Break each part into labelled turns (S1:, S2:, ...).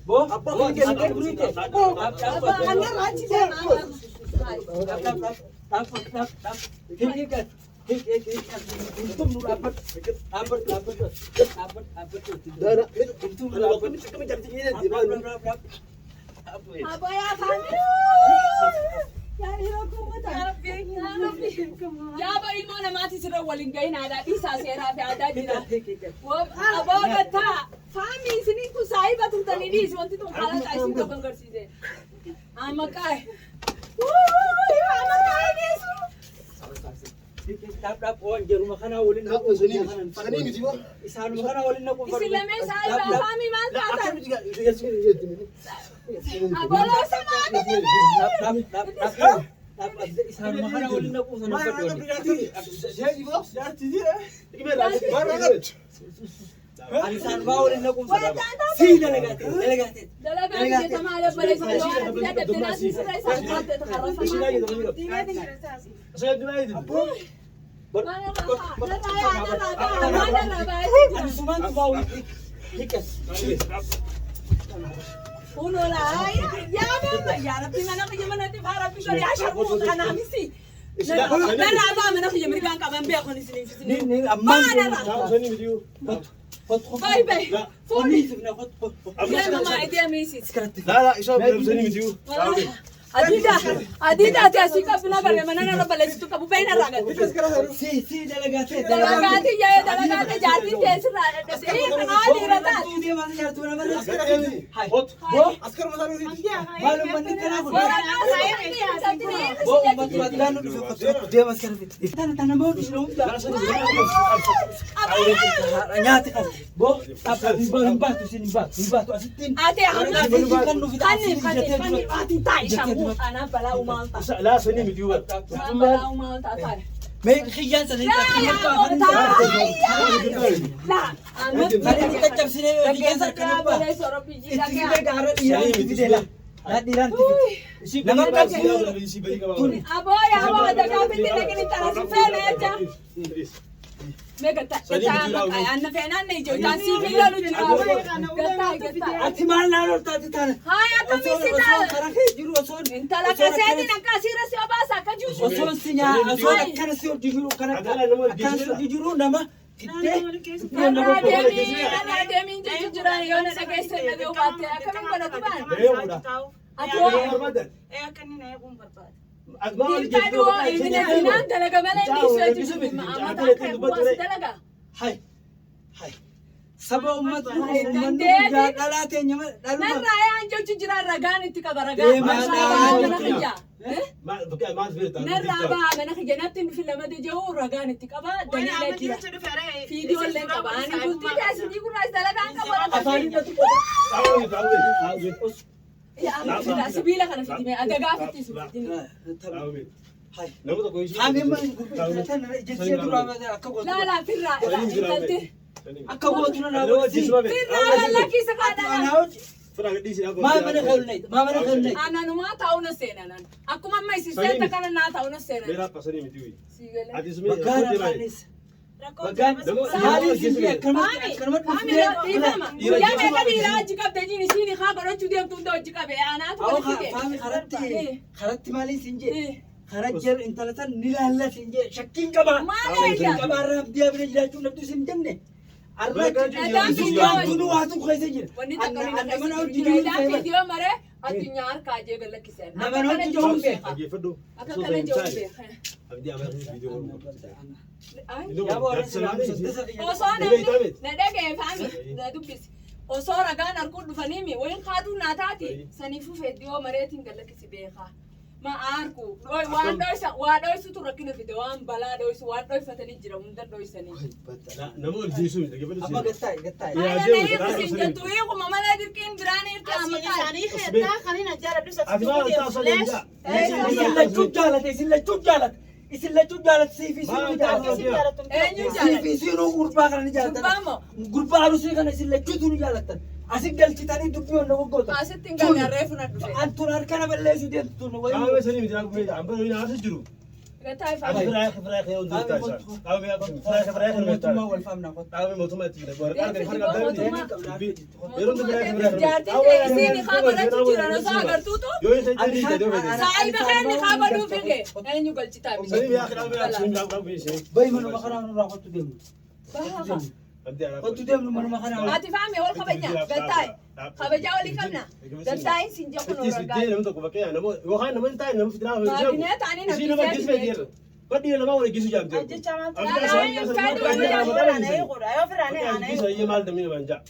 S1: Boo.
S2: Abbaa
S1: Boo.
S2: kan kennu.
S1: Akka durite.
S3: Abbaa kanarraa achi deema.
S1: Dhab dhab dhab dhab dhab. Hiikat. Hiik hiik hiik. Hin tumnu dhaabbadhu. Dhaabbadhu dhaabbadhu. Dhaabbadhu dhaabbadhu.
S2: Daana.
S1: Hin tumnu
S2: Ana
S1: dhaabbadhu.
S2: akkamitti akkamitti jaartii keenya deemaa jiru.
S1: Dhab dhab dhab.
S3: Abbaa yaa faami. Yaa dhiiroo kummata.
S4: Yaaba ilmoo namaati sirra waliin gahin aadaa dhiisaa seeraa fi aadaa jira.
S1: Hiik hiik.
S4: Aboo gattaa faami isiniin kun saahiba turtanii dhiisi wanti tun haala isin tokko agarsiise. Amma qaa'e. Amma qaa'e dhiisu.
S1: Dhab dhab oon jaruma kanaa waliin
S2: Kaa'u sanii sanii miti moo?
S1: Isaanuma kana waliin naquu
S4: Isin lameen saahiba faami maal taatan?
S2: Akkamitti jaartii
S4: Aboo loosa maati
S1: Dhab dhab dhab dhab. Isaanuma kana waliin naquu sana Ani isaan baa waliin naquu sana. Sii dalagaate dalagaate.
S4: Dalagaa hojjetamaa dabbalee sana dadhabdinaa sirra isaan taatte takarrafamaa.
S1: Ani sumaan tubaa waliin hiikas. Ni ni ammaan. Kot kot. Onni sifna kot kot.
S2: لا لا إيش sanii miti
S4: Adiida ati asii qabna bare mana narra balleessitu qabu baina raagatti.
S1: Si si dalagaate.
S4: Dalagaati yaa'ee dalagaate jaartiin teessirraa dhadhabde kanaa dhiira taate.
S1: Maal uummanni kanaa kun? Boo uummatu adlaan nu dhufe kot kot deemas kana fite. Tana tana moo dhufne hunda. Nyaati kan. Boo hin baatu isin hin baatu hin baatu asittiin.
S4: Ate amma
S1: Kan nu fite
S4: kanni kanni kanni ati taa'e shammuu anaaf balaa uumaan ta'a.
S2: لا sanii miti
S4: Balaa uumaan ta'a taa'e.
S1: Mee kiyyaan sana hin Sanii caccabsinee kiyyaan sana kan abbaa. Itti fidee gaara dhiiraan itti fidee laa. Laa dhiiraan itti fide. Nama qabdu.
S4: Aboo yaa aboo adagaa fitti dhaqni tarasi feene jecha. Mee gatta anna feenaan na ijoollaan siif hin lolu jira. Gattaa gattaa.
S1: Ati maal naan ol taate taana?
S4: Haa akkamii si
S1: Osoo
S4: ta'a?
S1: karaa kee jiru osoo
S4: Intala kaseetiin akka asiirra si obaasa akka jiru.
S1: Osoon si nyaa osoo akkana si hojii jiru kana akkana si hojii jiru nama fiddee
S4: Narraa deemii narraa deemiin jechuun jira yoo na dhageesse dhaga'uu baatte akkamiin godhatu baan? Ati hoo Ilkaan hoo ilminaan dalaga malee inni ishee jechuun amma akka bu'aas dalaga.
S1: Hai hai saba ummatu uummanni guyyaa dhalaa teenya dhaluma
S4: Narraa yaan jechuun jira ragaan itti qaba ragaa.
S1: Deemaa
S4: Narraa mana kiyya. Narraa
S2: لا
S4: baha mana kiyya natti hin dhufin lamatti jiru ragaan itti qaba daliila jira. Fiidiyoo illee qaba. Ani bultii taasisanii gurraas dalagaan qaba.
S1: Afaaniin natti qote.
S4: Sibiila kana fidime adagaa fittisu fidime.
S1: Hai haamee mana gurgurtan ijjisee duraa akka gootu
S4: Laa laa firraa intalti.
S1: Akka gootu na naawwatsi.
S4: Firraa lallakkisa kaadhaa.
S1: Anaa hojii maa mana kalne maa mana kalne.
S4: Ananumaa taa'uu na seenanan. Akkuma amma isin seenta kana naa taa'uu na seenan.
S1: Baggaan afaanis baggaan maaliif isin akkanumatti akkanumatti
S4: Faami dhiifama. Guyyaa meeqa dhiiraa hojii qabde jiin isiin haa godhachuu deemtu hunda hojii qabe anaatu
S1: Awwa
S4: walitti fide.
S1: faami karatti karatti maaliif isin jee karaa jar intala tan ni laalla isin jee shakkiin qaba.
S4: Maal
S1: Shakkiin
S4: eeyya?
S1: qaba arraa abdii bira jiraachuu dhabdu isin jenne. Arraa
S4: Dhadhaan
S1: isin
S4: fiidiyoo
S1: waantu waatu keessa jira.
S4: Wanni takka ni
S1: Anna mana hojii
S4: jiru.
S1: jiru
S4: Dhadhaan
S1: fe'e.
S4: fiidiyoo maree addunyaa harkaa jee gallakkiseen.
S1: Nama
S4: Akka kana
S1: hojii
S4: jiruun
S1: jiru
S4: beeka. Akka kana jiruun beeka. Osoo namni na dhaga'e faami na dubbisi. Osoo ragaan arguu dhufaniimi wayin kaaduu naa taati saniifuu feeddiyoo mareetiin gallakkisi beekaa. Ma arku waan dhoysa waa dhoysutu rakkina fide waan balaa dhoysu waan dhoyfatanii jira hunda dhoysanii.
S2: Nama ol jeesuun
S1: Amma gattaa'e gattaa'e.
S4: Haala na hiiku siin jettu hiikuma malee dirqiin biraan hiirti amma taate.
S1: Isin lachuu jaalate isin lachuu jaalate isin lachuu jaalate siif isinuu jaalate.
S4: Eenyu
S1: Siif
S4: jaalate?
S1: isinuu gurbaa kana ni jaalatan.
S4: Gurbaa moo?
S1: Gurbaa arusii kana isin lachuutu ni jaalatan. Asin galchitanii dubbii hunda goggootan.
S4: Asitti hin galle reefu na dhufe.
S1: Antun harka na balleessuu deemtu tun wayii.
S2: Qaama sanii miti akkuma ambara wayii haasa jiru.
S4: Gataa ifaa.
S2: Ati firaa firaa kee hundi taasisaa. Qaama firaa firaa kee hundi
S1: Mootummaa wal faamna qotta.
S2: Qaama mootummaa itti fida. Waraqaa arganii harka qabdaa. Yeroo hundi firaa firaa.
S4: Jaartiin ta'e isiin haa godhachuu jiran osoo agartuutu.
S2: Yoo isa jedhi jedhi yoo fedhe.
S4: Saayiba keenni haa godhuuf hinge. Eenyu galchitaa
S2: Sanii miyaa qaama miyaa sun qaama miyaa.
S1: Bayi manuma kanaa nurraa qottu deemnu. Qottu deemnu manuma kanaa.
S4: Ati faame wal kabajna galtaa'e. Kabajaa walii qabna. Galtaa'iin siin jedhu
S2: Itti
S4: nu ragaa.
S2: siddee namni tokko fakkeenyaaf nama yookaan nama hin taane nama fitinaa
S4: Maaginee ta'anii
S2: Isii nama
S4: nafti
S2: ajjeesuu fedhi. Badii nama wal ajjeesuu jaamte.
S3: Ajjecha maaltu?
S2: Maal namni namaan jaa?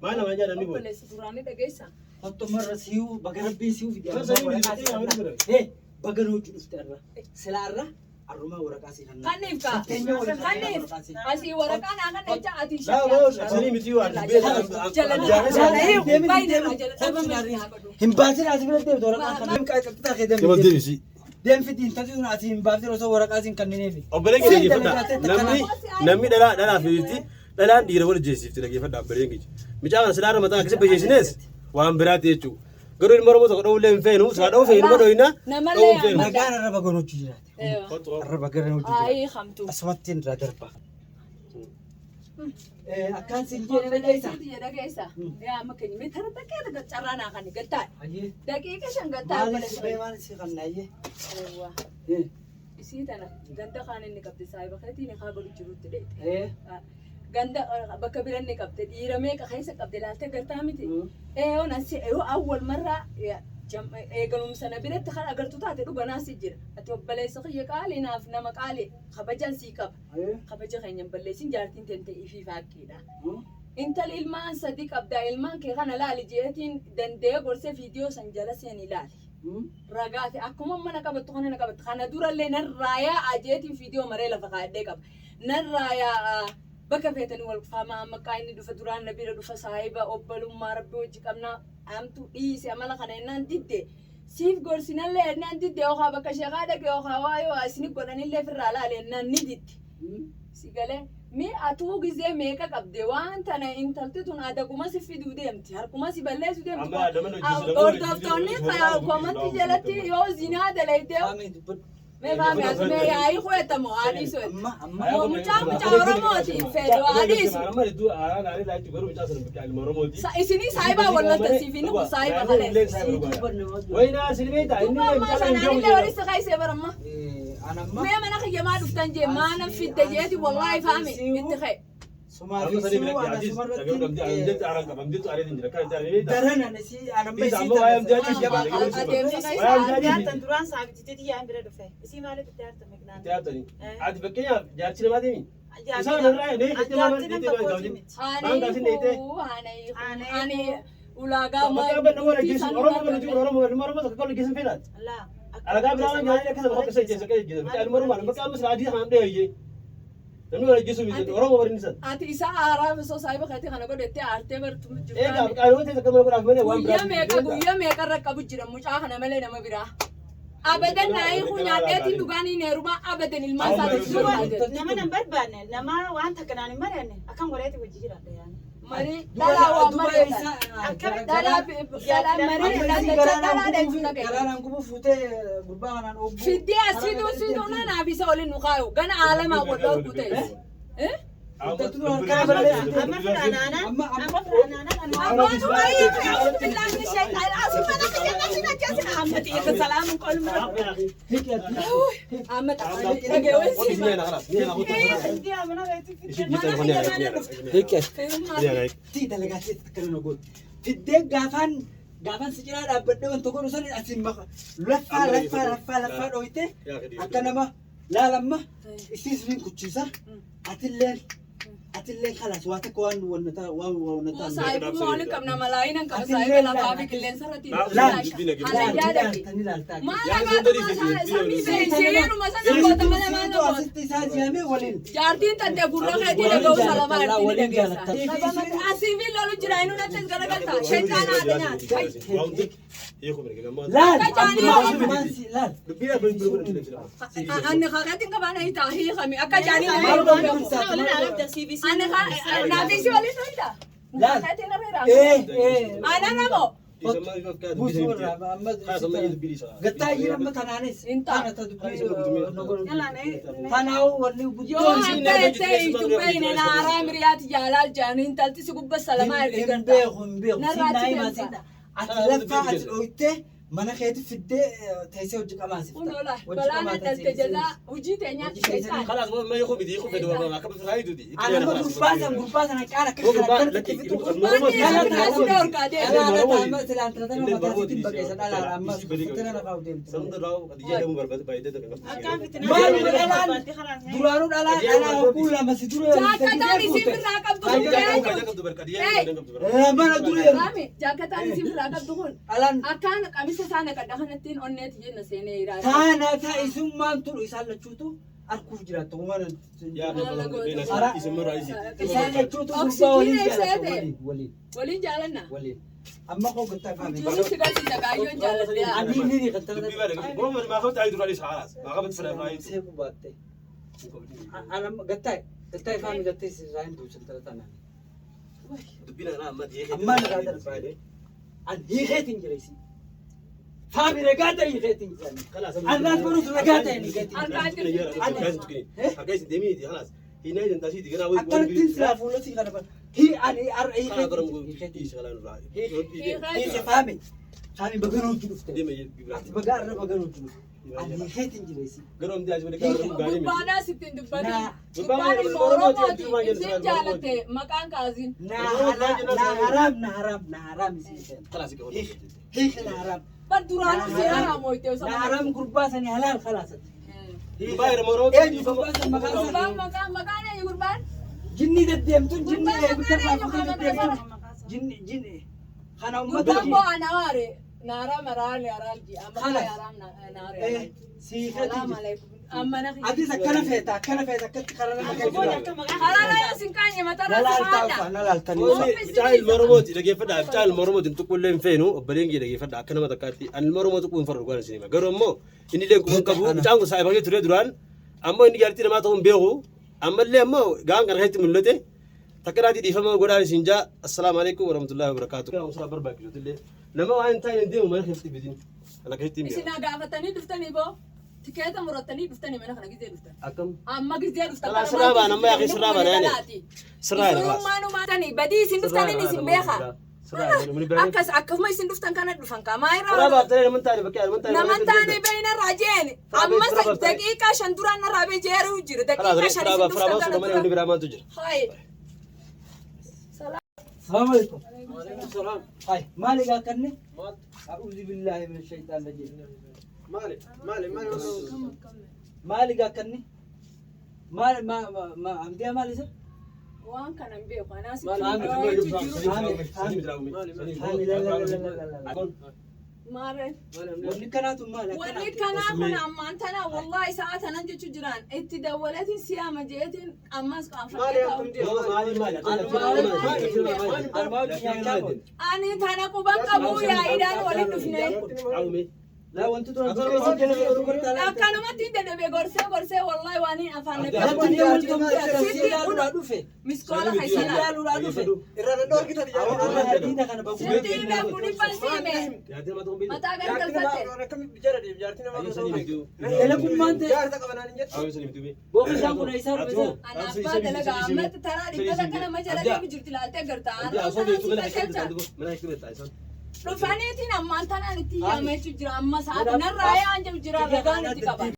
S2: Maal namaan jaa namni kun?
S4: Obboleessi duraanii dhageessa.
S1: Qottu marra si'uu baga rabbiin si'uu fide.
S2: Sanii
S1: Baga nu hojii dhufte irra. Silaa irra arrumaa waraqaa si kan.
S4: Kanniif kaa. Kanniif. Asii waraqaa naa kana jecha ati
S2: Sanii miti waan
S1: Hin baasin asii bira deemtu waraqaa kan. Qaxxaa kee
S2: Nama
S1: deemti.
S2: deebisi.
S1: Deemfiti hin taasisu asii hin baaftin osoo waraqaa siin kennineefi.
S2: Obboleen keenya dhaggeeffadhaa. Namni namni dhalaa dhalaa fi dhalaan dhiira wal jeessifti dhaggeeffadhaa obboleen keenya. Mucaa kana silaa mataa akkasii bajeessines waan biraati jechuudha. Garuu ilma Oromoo tokko dhowullee hin feenu silaa dhowuu feenu nama dhoyina dhowuu hin feenu.
S1: Nagaan irra baga hojii jiraate. Irra baga hojii jiraate.
S4: Ayii hamtu.
S1: Asumatti irraa darba. Akkaan siin jedhe dhageessa.
S4: Dhageessa. Yaa amma keenya mee tara takkee carraa naa kan galtaa'e.
S1: Hayyee.
S4: Daqiiqa 5 galtaa'e
S1: Maaliif si bee maaliif si qabna hayyee.
S4: Isii tana ganda kaan inni qabde saayiba keetiin haa godhu jirutti dheete. Ganda bakka bira inni qabde dhiira meeqa keessa qabde laaltee gartaa miti. Ee nasi yoo awwal marraa eegalumsa na biratti kan agartu taate dhuganaas jira. Ati obboleessa kiyya qaalii naaf nama qaalii kabajan sii qaba. Kabaja keenya hin balleessin jaartiin tente ifii faakkiidha. Intala ilmaan sadi qabdaa ilmaan kee kana laali jeetiin danda'ee gorsee viidiyoo san jala seen ilaali. Ragaate akkuma mana qabattu kana na qabattu kana durallee narraa yaa'a jeetiin viidiyoo maree lafa kaa'adhee qaba. Narraa yaa'a bakka feetanii wal faamaa maqaa inni dhufa duraan na bira dhufa saahiba obbolummaa rabbi wajji qabnaa amtu dhiise amala kana ennaan didde. Siif gorsinallee ennaan didde yookaan bakka sheekaa dhaqe yookaan waa yoo isini godhanillee firraa laale ennaan ni didde. Si galee mi atuu gizee meeqa qabde waan tana intalti tun adaguma si fiduu deemti harkuma si balleessuu deemti.
S2: Amma nama hojjechiisu nama
S4: Hordoftoonni komantii jalatti yoo zinaa dalaytee
S1: Faamii dubbadhu.
S4: mee faami as mee yaa'ii qo'atamu haadhiisu.
S1: Amma amma.
S4: Mucaa mucaa Oromooti fedhu haadhiisu.
S2: Amma iddoo aaraan aaree laachuu garuu mucaa sana bakka ilma Oromooti.
S4: Isinii saayibaa wallolta siif inni kun saayiba kaleessa.
S2: Wayinaa silmeeta inni
S4: Duuba ammaa sanaanillee walitti kaayisee baramma.
S1: Anamma.
S4: Mee mana kiyya maa dhuftan jee maana fidde jeeti wallaahi faami itti ka'e.
S1: Sumaa
S2: Amma
S1: fi
S2: sanii
S1: si'uu
S2: bira
S1: ana
S2: aziz
S1: sumarratti.
S2: amdeetti aaraan qaba amdeetti aaree hin jira kan itti aaree
S1: Daran ana si anamma
S2: Isa
S1: isii
S2: ammoo waa'ee amdeetti
S4: Adeemsa
S3: Jaartan duraan saabititee xiyyaan bira dhufe. Isii maaliif itti aarta miqnaan?
S2: Itti aartanii. Ati fakkeenyaaf jaarchi namaa deemi. Isaan irraa nee jettee maal
S3: Jaartii nam
S2: jettee maal
S3: tokkooti
S2: gaafate.
S3: miti.
S4: Ani ani ulaagaa
S2: Bakka abba nama wal ajjeesu Oromoo kan nuti Oromoo ilma Oromoo tokko kan ajjeesan fedhaati.
S3: Laa.
S2: Alagaa biraa waan nyaanni akka saba akka isa akka ajjeesan. Bakka ilma Oromoo bakka amma adii kan dheeyye. Namni wal ajjeesu miti Oromoo bari nisan.
S4: Ati isa aaraaf osoo saayiba keetii kana godhattee aartee bartu
S2: Egaa
S4: jirtaani.
S2: bakka yoo ta'e akka mana godhaaf malee waan
S4: Guyyaa meeqa guyyaa meeqa irra qabu jira mucaa kana malee nama biraa. Abadan naayii kun nyaadheetiin dhugaanii neerumaa abadan ilmaan isaatiif
S3: Duuba
S4: dura.
S3: nama nan barbaanne nama waan takka naan hin mari'anne akkam godheeti hojii jiraadha yaani.
S4: Marii dhalaa waan mari'atan. Dhalaa dhalaa marii dhalaa dhalaa dhaga'e.
S1: Garaanaan gubuu fuutee gurbaa kanaan obbuu.
S4: Fiddee asiituu siituu naaf isa waliin nu kaayu gana aalamaa wal dhorku ta'e.
S3: Amma firaanaanaan amma firaanaanaan
S4: Abbaan marii billahi min shaytaan asuma na kiyya na jeesina amma xiyyata salaamun qolma. Amma dhagee wansi.
S1: Tii dalagaa keessatti akkana na gootu. Fiddee gaafaan gaafaan si cinaa dhaabbadhee wanta godhu sani asiin maka laffaa laffaa laffaa laffaa dhooyte akka nama laalamma isiis niin kuchiisa atilleen atilleen kalaas waa takka waan wannata waan wannata.
S4: Saayibummaa waliin qabna malaayinan qaba saayiba lafaa fi qilleensa irratti.
S1: Tani laaltaa.
S4: Maal agaatuma samii beeksiseenuma sana goota malee maal na goota.
S1: Asitti isaa si'amee waliin.
S4: Jaartiin tantee gurra keetii dhaga'u salamaa irratti ni dhageessa. Asii fi lolu jira inni natti as garagalta. Shaytaan haadha nyaata.
S1: Laal ammaan si laal.
S4: Anni kakatiin qabaan ayi taa hiikami akka jaanii nama Anni naafisi waliin hoyita.
S1: Laal.
S4: Kakatiin irra
S1: Ee ee.
S4: Ana namo.
S1: Buusuu irraa amma gattaa iyyuu amma tanaanis tana ta dubbii tanaa'u wanni
S4: Yoo
S1: guddoon
S4: akka jettee itti beeyne naaraa miriyaati jaalaal jedhanii intalti si gubba salamaa ergi
S1: hin
S4: garta.
S1: beeku hin beeku
S4: Narraa
S1: siin
S4: achi
S1: naa himaa
S4: deemsa.
S1: siin ati laffaa ati dhooytee mana keeti fiddee teessee hojii qamaa sifta.
S4: Kun ola balaan dhalte jazaa hojii teenyaa keessaan.
S2: خلاص ما يخو بدي يخو بدي ما كم في هاي دودي
S1: Ana amma gurbaa san gurbaa sana caala akka kana akkanatti fitu. Maaluma dhalaan duraanuu dhalaan dhalaa hogguu lama si dura
S4: Jaakkataan isin birraa qabdu kun
S1: Mana dura yeroo
S4: Raami jaakkataan isin birraa qabdu kun
S1: dhalaan
S4: akkaan qamisa isaa naqadha kanattiin onneeti jenna seenee jiraata.
S1: taana taa'isummaan turu isaan lachuutu arkuuf jiraattu mana isaan lachuutu gurbaa waliin jaalatu waliin waliin
S4: Waliin jaalanna.
S1: waliin amma koo gattaa faame
S4: Huccuu si galchisa kaayyoon jaaladhe.
S1: ani ni kan taphatan seequu baatte ana gattaa gattaa faame gattee sirraa hin buusan taphatan amma nagaa darbaa an hiikeetiin jira isin faami ragaa ta'e hiikeetiin jira annaas baruus ragaa ta'e hiikeetiin jira akkanattiin silaa fuula sii kana bara hi ani arra hiikeetiin hiike faami faami baganuutti dhufte ati bagaa arra baganuutti dhufte ani hiikeetiin jira isin
S4: Gurbaadhaa sittiin dubbatin. Gurbaan ilma Oromooti. Isin jaalatte maqaan kaasin.
S1: na haraam na haraam na haraam isin hiike na haraam
S4: Bar duraanuu si haraamoyte osoo.
S1: na haraam gurbaa sani halaal khalaasatti eenyu gurbaa san maqaan
S4: Gurbaan
S1: isaa
S4: maqaan maqaan eenyu gurbaan?
S1: jinni deddeemtuun jinni
S4: Gurbaan
S1: eegumsa
S4: maqaan eenyu
S1: irraa
S4: kan
S1: deddeemtuun jinni jinni kana ummata
S4: Gurbaan boo anawaare naara maraale araalji amma
S1: Khalas.
S4: araam naare.
S1: siiqatii
S4: Salaam alaikum. Amma na
S1: atis akkana feeta akkana feeta akkatti karaa nama keessa
S4: Haraara yoo sin kaanye matarra
S1: na
S4: si
S1: laaltaa
S4: haadha.
S1: ufa na laaltanii
S2: Mucaa ilma Oromooti dhageeffadhaa. Mucaa ilma Oromootiin tuqullee hin feenu obboleen kee dhageeffadhaa akka nama takkaatti. Ani ilma Oromoo tuquu hin fedhu dhugaan isin hima. Garuu ammoo inni illee quban qabu mucaan kun saayiba kee ture duraan ammoo inni jaartii namaa ta'uu hin beeku. Ammallee ammoo gaan kana keessatti mul'ate takka dhaatii dhiifama godhaan isin jaa. Assalaamu alaikum warahmatullahi wabarakaatu. Nama waan hin taane hin deemu mana keessatti bitin. Ana keessatti hin
S4: Isin
S2: beeku.
S4: haa gaafatanii dhuftanii boo tikeeta murattanii dhuftanii mana kana gizee dhuftan.
S2: Akkam?
S4: Amma gizee dhuftan.
S2: Kalaas sirraa baan amma yaa sirraa baan yaani. Sirraa yaani kalaas.
S4: Isinummaa numaatanii badii isin dhuftaniin isin beeka.
S2: Sirraa yaani namni biraan.
S4: Akkas akkasuma isin dhuftan kana dhufan kaa maa
S2: Sirraa
S4: irraa
S2: baaftanii nama hin taane bakkee nama hin taane.
S4: Nama hin taane beeyna irraa jeeni. Amma daqiiqaa 5 duraan narraa bee jeeruu jira.
S2: Kalaas
S4: Daqiiqaa 5
S2: sirraa
S4: isin
S2: baaf
S4: dhuftan
S2: sirraa
S4: kana
S2: baaf namni
S4: dura.
S2: biraa maaltu jira?
S4: Hayi.
S1: Salaam alaikum. Hai, maali gaa kanne? A'uuzu billahi min shaytaan rajiim. Maali gaa kanne? Maal ma ma hamdiyaa maal isa?
S4: Waan kana hin beeku. Anaas
S1: Faami la la la la la la.
S4: Maarreen.
S1: Wanni kanaatu maali?
S4: Wanni kanaa kun ammaan tana wallahi sa'a tanan jechuu jiran itti dawwalatiin si'ama jeetiin ammas qaanfadhee taa'u. Ani tana quban qabu yaa'iidhaan waliin dhufne.
S1: La wanti turan
S4: Akkanumatti dadhabee gorsee gorsee wallahi waan hin afaan
S1: Wanti yaaluudhaa dhufe.
S4: Miskoola keessanaa.
S1: Yaaluudhaa dhufe. Diina kana bakka
S4: Sitti himee kun dhibbaan si hime. Mataa gargalfatte.
S1: Dalagummaan ta'e booqa isaan kun isaa dhufe.
S4: Ana abbaa dalagaa ammatti taraa dhibbata kana ma jala deemu jirti ilaaltee garta. Arraa tanaan si qajeelcha. Dhufaniitiin ammaan tanaan itti yaamee jira amma sa'aati narraa yaa'an jiru jira ragaan itti qaba.